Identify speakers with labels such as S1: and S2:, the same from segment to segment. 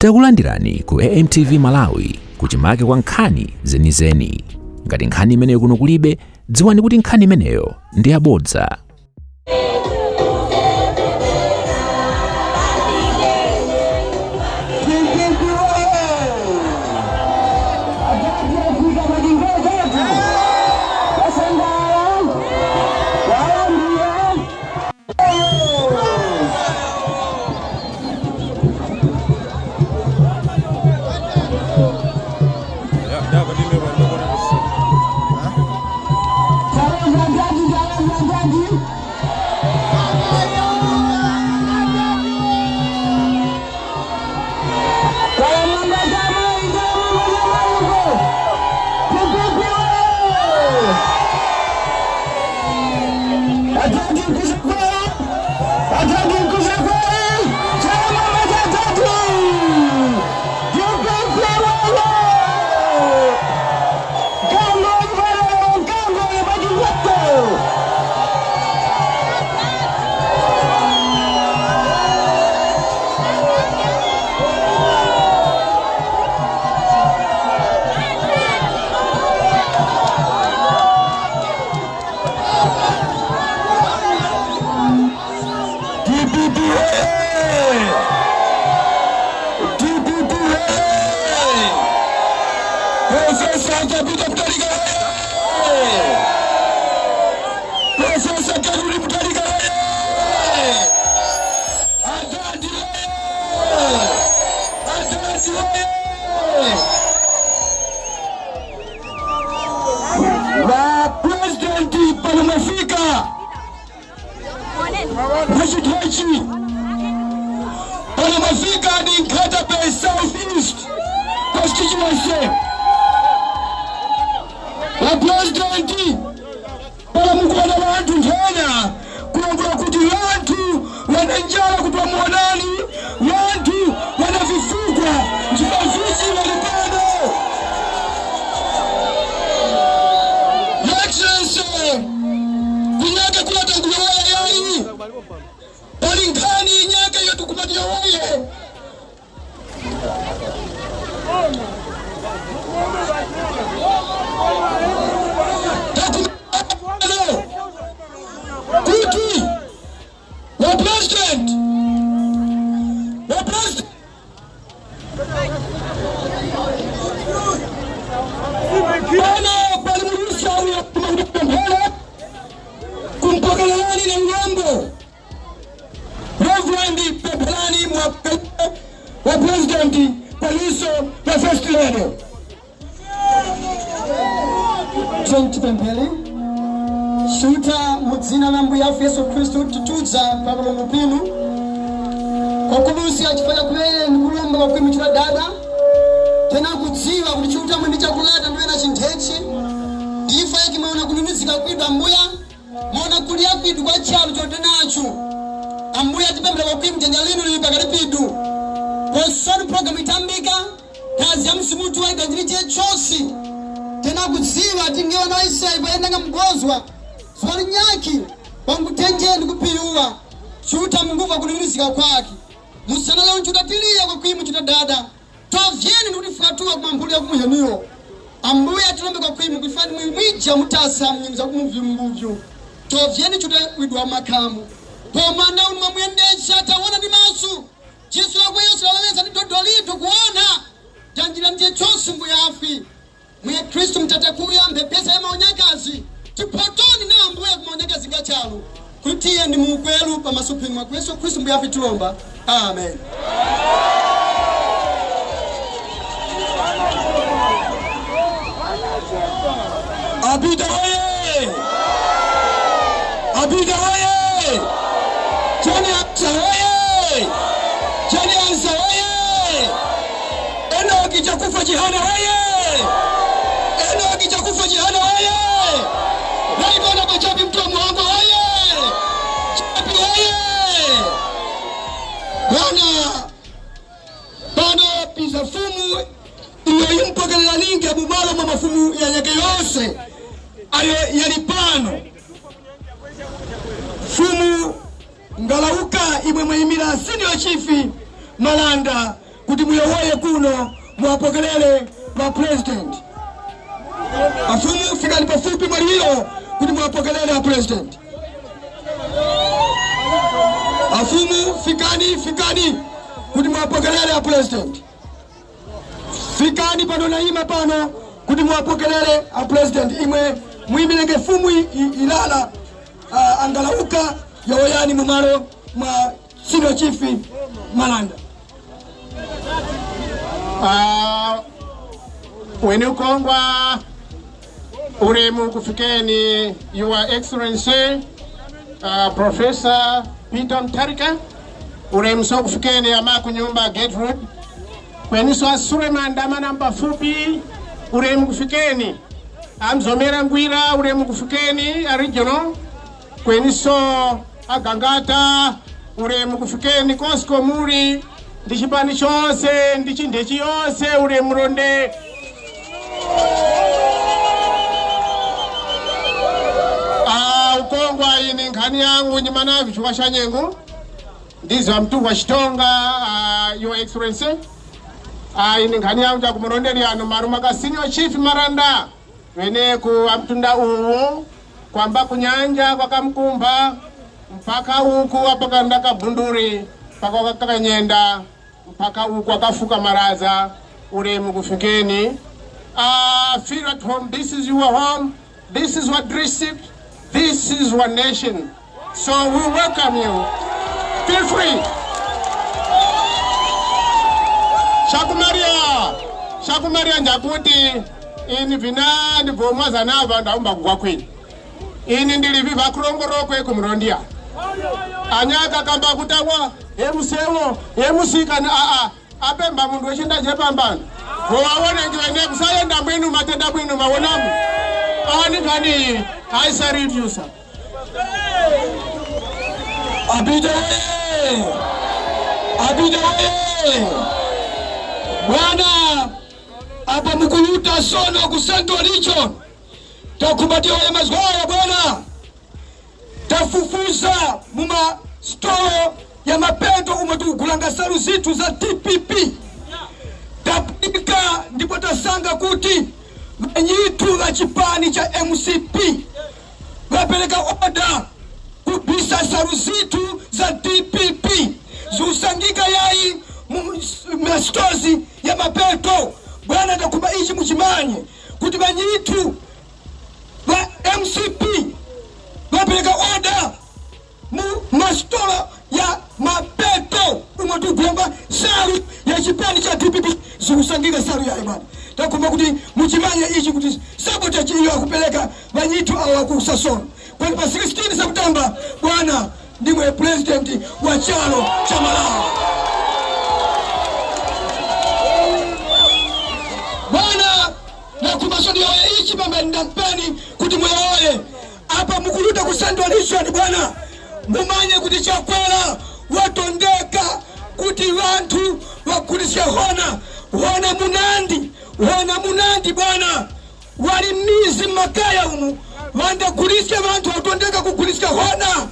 S1: Takulandirani ku AMTV Malawi kuchimake kwa nkhani zenizeni. Ngati nkhani imeneyo kuno kulibe, dziwani kuti nkhani imeneyo ndi yabodza.
S2: Vapresidenti pano mwafika mwachithachi, pano mwafika ndi Nkhata Bay South East Constituency. Vapresidenti, pano mukuona vanthu nthena kulongola kuti vanthu vana njala kuti vamuonani, vanthu vana vifukwa nchipavichi vali pano. Your Excellency, kunyaka kulatanguyowaye yayi pali nkhani inyaka yotukumatiyowaye. Takumano kuti wa president, wa president pano pali mulusa uyo kumakutipemphera kumpokelelani na ulombo. Reverend, pempherani mwa wa president paliso la First Lady.
S3: Tipemphere. Chiuta, mu dzina la Mbuye wathu Yesu Khristu, titudza pamulomo pinu kwakulusia chifukwa kumene ndikulomba kwakuimichira dada tena kudziwa kuti Chiuta mwini chakulata ndiwena chinthetchi ndifa yake maona kununizika kwidu. Ambuya, maona kulia kwidu kwa chalo chotenacho. Ambuya, tipemphera kwakwimi dzanja linu lili pakati pidu posoni programu itambika kazi ya msimutu wa iganjiri chosi tena kudziwa tingeona waisraeli poyendanga mgozwa zuwa linyaki wangutenjeni kupiyuwa. Chiuta, munguva kununizika kwake musana leo nchutatiliya kwakwimu chuta dada tovyeni ndikutifukatuwa kumamphulu ya kumuheniyo. Ambuya, tilombe kwakwimu kuifani mwija mutasa mnyingi za kumuvyu tovyeni chuta widwa makhamu pomwana unu mwamuyendesa taona ndi maso jisu lakwe Yesu laloweza ndi dodolito kuona janjira ndiye chonse. Mbuyafi mwiye Khristu mtatakuya mphepesa ya maonyakazi tiphotoni na Ambuya kumaonyakazi ngachalo kuti tiye ndi muukwelu pamaso pinu mwa Yesu Khristu Mbuyafi tilomba, amen.
S2: Apita oye! Apita oye! Jane Ansah oye! Jane Ansah oye! Enoki Chakufa Chihana oye! Enoki Chakufa Chihana oye! Raibona Bachapi mtu wa Muhongo oye! Chapi oye! Bwana, pano piza fumu iyo impokelela lingi mumalo mwa mafumu yanyake yonse ayo yali pano. Fumu Ngalauka, imwe mwayimira Senior Chief Malanda. Kuti muyowoye kuno muwapokelele pa president. Afumu, fikani pafupi mwaliwiro kuti muwapokelele a president. Afumu, fikani, fikani kuti muwapokelele a president. Fikani pano, naima pano kuti muwapokelele a president. Imwe muyimirenge fumu Ilala, angalauka yowoyani mumalo mwa Senior Chief Malanda.
S4: Wene ukongwa, ulemu kufikeni, Your Excellency Professor Peter Mutharika. Ulemu so kufikeni ama kunyumba Gertrude kweniso a Suleiman Damana pafupi. Ulemu kufikeni amzomera ngwira. Ulemu kufikeni a regional kweniso agangata. Ulemu kufikeni kosiko muli ndi chipani chonse ndi chindechi yonse. Ulemu londe. Ukongwa, ini nkhani yangu nyimanavi chifukwa cha nyengo ndizo mtuhu wa Chitonga. Your Excellency, ini nkhani yangu chakumuronderi ano maruma ka Senior Chief Maranda weneku amtunda uwu kwamba kunyanja kwakamkumba mpaka uku apakanda kabunduri mpaka wakakanyenda mpaka uku akafuka maraza. Ulemu kufikeni. Feel at home. This is your home, this is your district, this is your nation, so we welcome you. Feel free. Shakumaria, shakumaria njakuti ini vina ndibvomwaza nava ndaumba kugwa kwini. Ini ndili viva kulongorokwe kumurondia anyaka kamba kutawa yemusewo yemusika aa apemba mundu wechinda chepambano vowaone ngiwene kusayenda bwinu matenda bwinu mawonamu ani kani. I salute you, sir.
S2: Apite oye! Apite oye! Bwana, apa mukuluta sono ku Central Region takumbatia oye mazwaya bwana. Tafufuza muma store ya mapeto umwe tikugulanga salu zithu za DPP, tapika ndipo tasanga kuti vanyithu va chipani cha MCP vapereka order kubisa salu zithu za DPP ziusangika yayi mu mastozi ya mapeto. Bwana, takumba ichi muchimanye kuti vanyithu va MCP vapereka order mu masitolo ya mapeto umwe tikugulanga salu ya chipani cha DPP zikusangika salu yayi. Bwana, takumba kuti muchimanye ichi kuti sabotage iyo akupeleka vanyithu awo akusasono kwani pa 16 September, bwana, ndimwe president wa chalo cha Malawi. Bwana, nakumbaso ndiyoye ichi pambeni ndampeni kuti muyoye apa mukuluta ku Central Region. Bwana, mumanye kuti Chakwera watondeka kuti vanthu vakulisye hona hona munandi hona munandi. Bwana, walimizi mmakaya umu vandagulisye vanthu watondeka kugulisya hona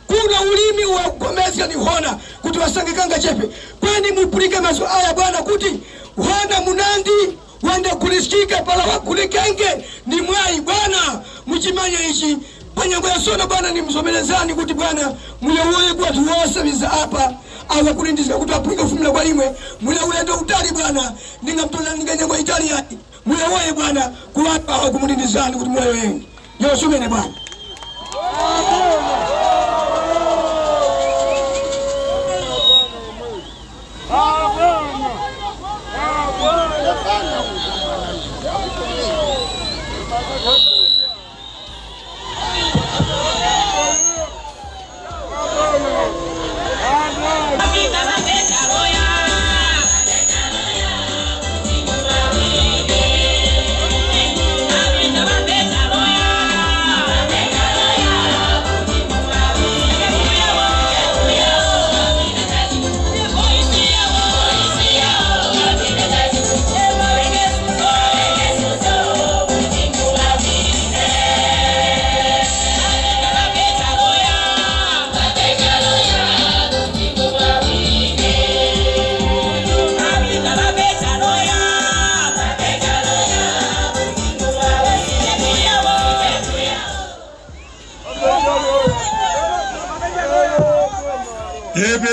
S2: kuna ulimi wagomezya ni hona kuti vasangikanga chepe kweni. Mupulike maso aya, bwana, kuti hona munandi wandagulisikika pala wagulikenge ni mwayi. Bwana, muchimanya ichi panyango ya sono. Bwana, nimzomelezani kuti bwana muyowoye kwathu wonse biza apa awakulindizika kuti apulike kufumira kwa imwe mule ulendo utali. Bwana, ningamtola ninganyango itali yati muyowoye, bwana, kuwatu awa kumulindizani kuti muyoyengi yosumene, bwana.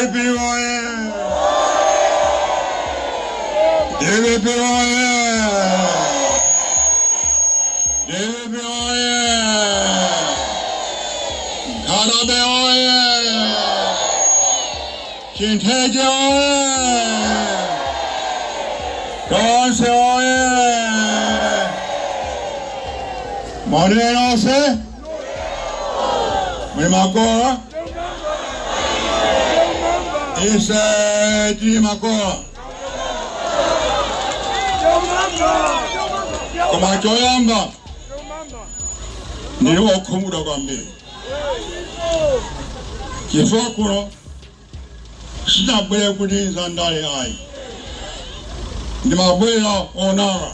S2: DPP oye! DPP oye! DPP oye! Nkhata Bay oye! Chintheche oye! Tonse oye! Moni nonse? Muli makola? Ise tili makola. Koma choyamba ndili wokhumudwa kwambiri chifukwa kuno sinabwere kuti zandale ayi, ndimabwera onara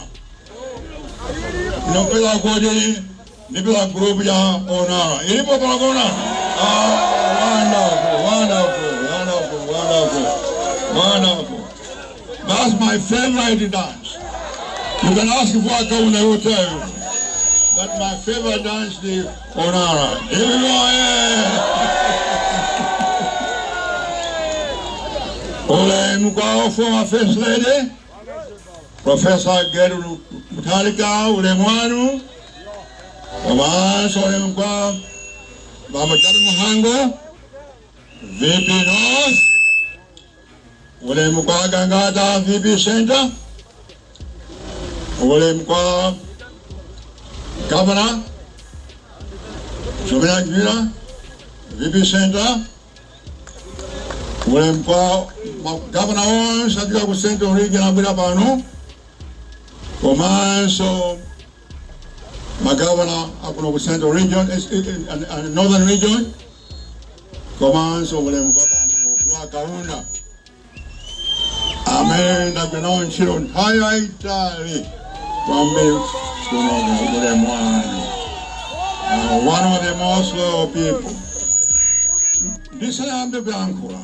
S2: ndinopeza kuti ndipeza group ya onara ilipo pala onara. Ah, wonderful, wonderful, wonderful, wonderful, wonderful. That's my favorite dance. You can ask for a they will tell you that my favorite dance is onara. Here we go, yeah. Ulemu kwa former First Lady, Professor Gertrude Mutharika, ulemu wanu. Komanso ulemu kwa Mama Jappie Mhango, VP North, ulemu kwa Gangata VP Center, ulemu kwa Governor Jomina Gwira, VP Center, ulemu kwa magavana onse achika ku Central Region abwera pano, komanso magavana akuno ku Central Region and Northern Region, komanso ulemu kwa bambo wa Kaunda amene ndagwira nawo ntchito nthawi yayitali kwambiri kuno, ulemu wanu. One of the most loyal people. Ndisanayambe kuyankhula,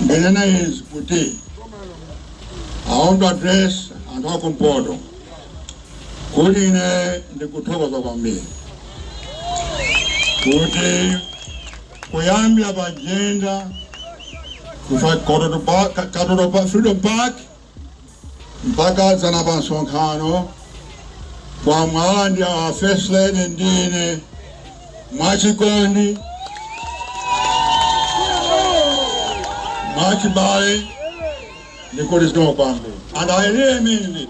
S2: ndinene izi kuti I want to address anthu akumpoto kuti ine ndikuthokoza kwambiri kuti kuyambira pa agenda kufa Katoto Park, Katoto Park, Freedom Park mpaka dzana pa msonkhano kwa Mwalandi, our First Lady ndine mwachikondi, mwachibale, ndikuti zikomo kwambiri. And I really mean this.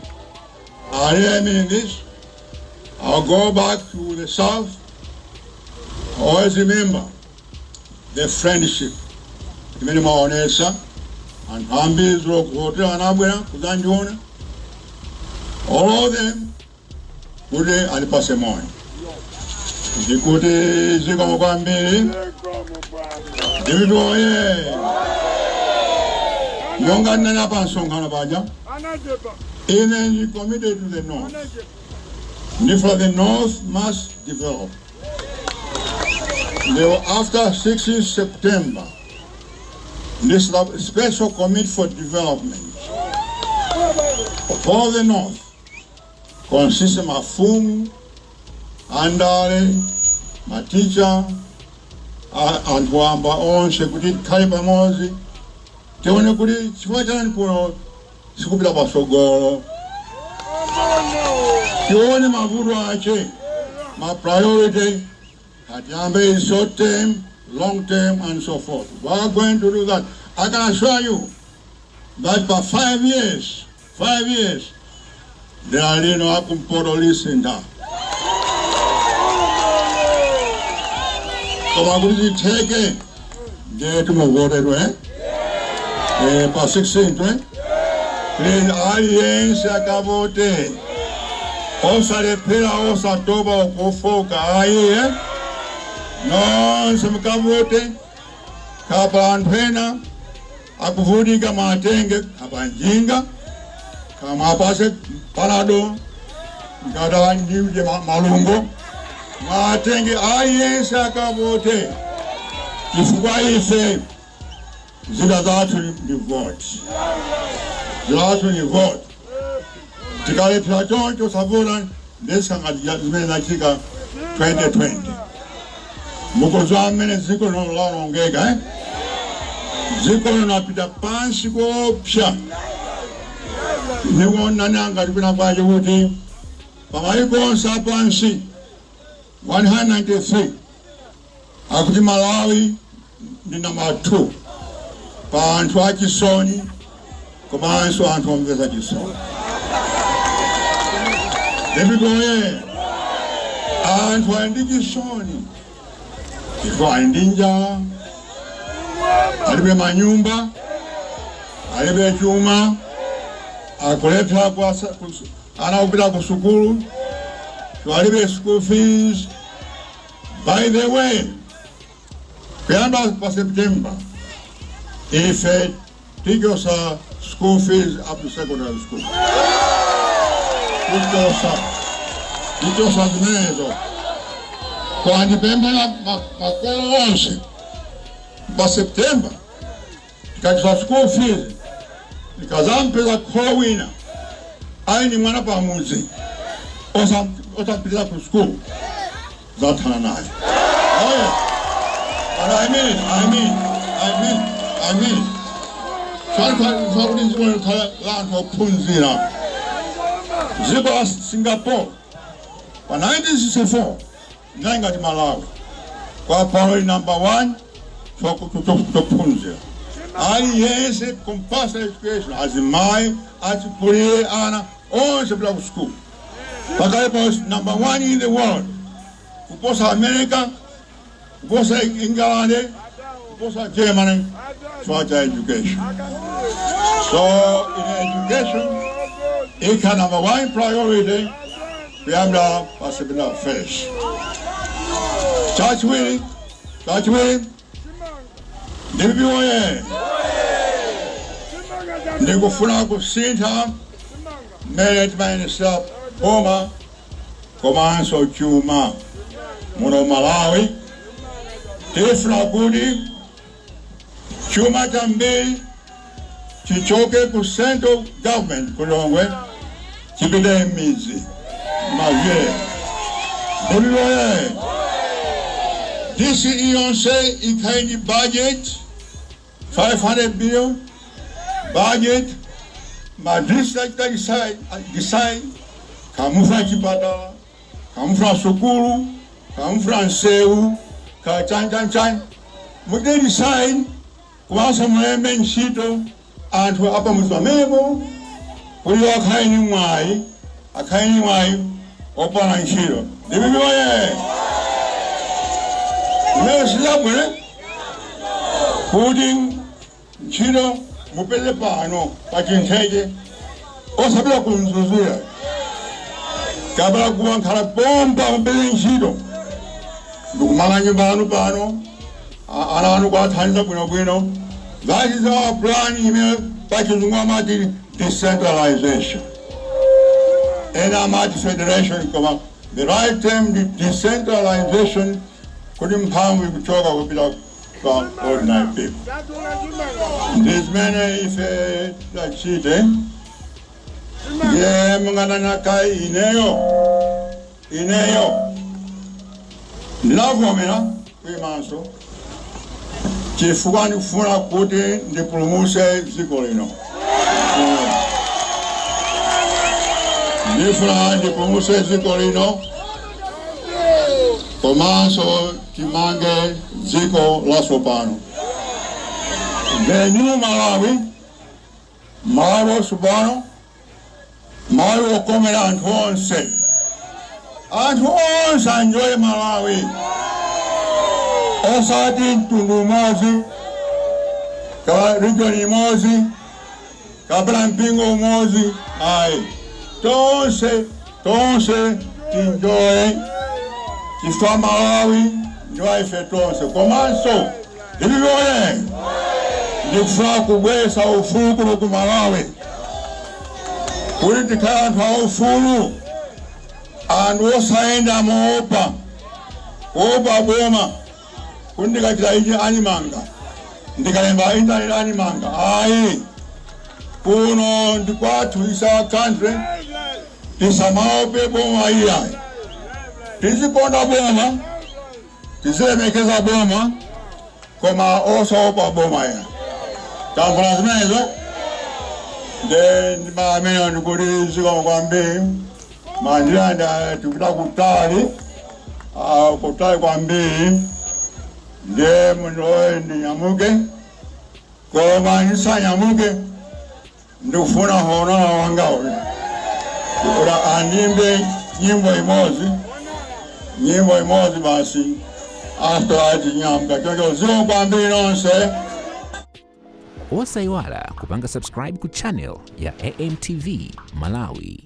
S2: I really mean this. I'll go back to the south. Always remember the friendship imene mwaonesa. Anthu ambiri dzulo ku hotel anabwera kudzandiona, all of them, kuti alipase moni ndikuti zikomo kwambiri. DPP oye! Monga ndinena pa msonkhano paja, ine ndi committed to the north. Ndifuna the north must develop. Now, after 16 September, this special committee for development for the north consists of mafumu, andale, maticha, anthu wamba onse kuti tikhale pamodzi tione kuti chifukwa chani kuno sikupita pasogolo, tione mavuto ache, ma priority atiyambe in short term, long term and so forth. We are going to do that. I can assure you that for 5 years, 5 years, dera lino akumpoto lisintha. Koma kuti titheke ndiye timuvoterwe pa 16, eh? Please, aliyense akavote, osalephera, osatopa, kufoka ayi, eh? Nonse mukavote. Kapa anthu ena akuvutika, matenge kapa njinga kamapase panado ngata ndije malungo matenge, aliyense akavote, chifukwa ife zida zathu ndi vote, zathu ni vote. Tikalephera choncho savota ndesangati zimene zachitika 2020, mukudziwa mmene dziko lino laonongeka, eh?
S5: Dziko linapita pansi koopsa. Ndikuonani ngati kwina kwache kuti pamayiko onse apansi 193, akuti Malawi ndi namba 2 pa anthu achisoni komanso anthu omvetsa chisoni. Ndipitoye anthu ali ndi chisoni chifukwa ali ndi njala, alibe manyumba, alibe chuma, akulephera ana kupita ku sukulu, so alibe school fees. By the way, kuyamba pa September ife tichosa school fees up to secondary school. Tichosa zimenezo. Kwa ndipemphera makolo onse, pa September tikachosa school fees, tikazampeza kholo wina ali ni mwana pamudzi osampitira ku school, zathana naye. Oh yeah. But I mean it, I mean it, I mean it, I mean it. Chakuti dziko likhala la anthu ophunzira. Dziko la Singapore pa 1964 inali ngati Malawi, kwa pano ili number one chophunzira. Aliyense compulsory education, azimayi, achikulire, ana onse kupita ku school. Pakali pa number one in the world, kuposa America, kuposa England, kuposa Germany, chifukwa cha education. So in education ikhala number one priority kuyambira pa September 1st. Chachiwiri, DPP oye! Ndikufuna kusintha mmene timayendesera boma komanso chuma muno Malawi. Tifuna kuti chuma chambiri chichoke ku central government ku Lilongwe, chipite m'midzi, mavile. DPP oye! DCE yonse ikhale ndi budget, 500 billion budget. Ma district decide kamufuna chipatala, kamufuna sukulu, kamufuna nsewu, ka chani chani chani, muchite decide, komanso mulembe ntchito anthu apamudzi pamenepo kuti akhale ni mwayi opana ntchito. DPP oye! Imene sizabwere kuti ntchito mupeze pano pa Chintheche, osapita ku Mzuzu kapena kuwankhala pompa. Mupeze ntchito ndikumanga nyumba anu pano, ana anu kuwathandiza bwinobwino. That is our plan, imene pachizungu amati decentralization, ena amati federation, koma the right term ndi decentralization, kuti mphamvu ikuchoka kupita kwa ordinary people. Ndi zimene ife tachite. Ndiye mungananaka ineyo ndinavomera kuyimanso chifukwa ndikufuna kuti ndipulumuse dziko lino. Ndifuna ndipulumuse dziko lino komanso timange dziko latsopano, the new Malawi, Malawi watsopano, Malawi wokomera anthu onse. Anthu onse anjoye Malawi, osati mtundu umodzi ka region imodzi kapena mpingo umodzi, ayi. Tonse, tonse tinjoye chifukwa Malawi ndiwa ife tonse. Komanso DPP oye! Ndikufuna kubweza ufulu kuno ku Malawi, kuti tikhale anthu aufulu, anthu osayenda moopa, kuopa boma, kuti ndikachita ichi animanga, ndikalemba internet animanga, ayi. Kuno ndi kwathu, is our country. Tisamaope boma iyayi. Tizikonda boma, tizilemekeza boma, koma osaopa boma ya. Tamvula zimenezo nde ndimamene ndikuti zikomo kwambiri mandilanda tikupita kutali kutali kwambiri nde mundiloye ndinyamuke koma ndisanyamuke ndikufuna honora wanga uyu kuti andimbe nyimbo imodzi nyimbo imodzi basi after that nyamuka choncho zikomo kwambiri nonse.
S1: Osayiwala kupanga subscribe ku channel ya AMTV Malawi.